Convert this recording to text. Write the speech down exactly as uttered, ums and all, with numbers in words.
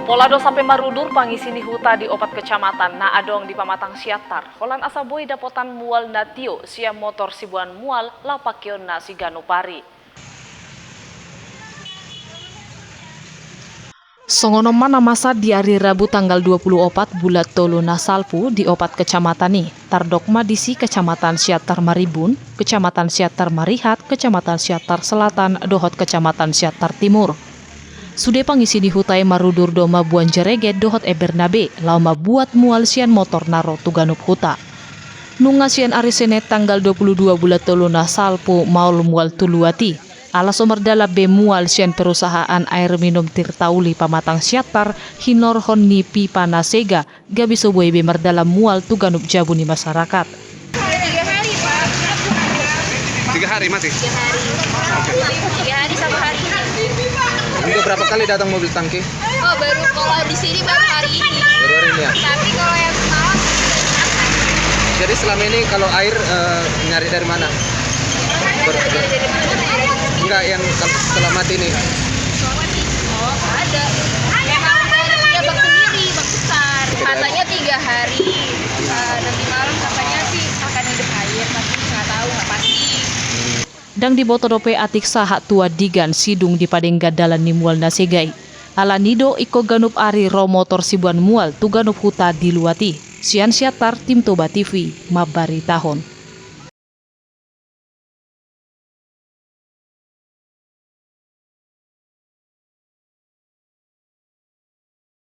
Pola do sampe marudur pangisi ni huta di opat kecamatan na adong di Pamatang Siantar, holan asa boi dapotan mual na tio sian motor siboan mual laho pangkeonna siganup ari. Songon on ma na masa di ari Rabu tanggal dua puluh opat bulan tolu na salpu di opat kecamatan i, tardok ma disi Kecamatan Siantar Marimbun, Kecamatan Siantar Marihat, Kecamatan Siantar Selatan, dohot Kecamatan Siantar Timur. Sude pangisi ni huta i marudur do mamboan jereget dohot emberna be, laho mambuat mual sian motor na ro tu ganup huta. Nunga sian ari Senet tanggal dua puluh dua bulan tolu na salpu maol mual tu luat i. Ala so mardalan be mual sian perusahaan air minum Tirta Uli Pamatang Siantar, hinorhon ni pipa na sega, gabe so boi be mardalan mual tu ganup jabu ni masyarakat. Tiga hari, Pak. Tiga hari mati? Tiga hari. Tiga hari sama hari ini. Udah berapa kali datang mobil tangki? Oh, baru, kalau di sini baru hari ini. Baru hari ini, ya? Tapi kalau yang semalam sudah diangkat. Jadi selama ini kalau air, eh, nyari dari mana? Ber- Dari mana? Enggak, yang sel- selamat ini. Selamat ini. Oh, nggak ada. Memang udah ada punya bak sendiri, bak besar. Katanya tiga hari, eh, nanti malam katanya sih akan hidup air, tapi nggak tahu, nggak pasti. Ndang diboto dope atik sahat tu andigan sidung dipadenggan dalan ni mual na sega i. Alani do ingkon ganup ari ro motor siboan mual tu ganup huta di luat i. Sian Siantar, Tim Toba T V, mambaritahon.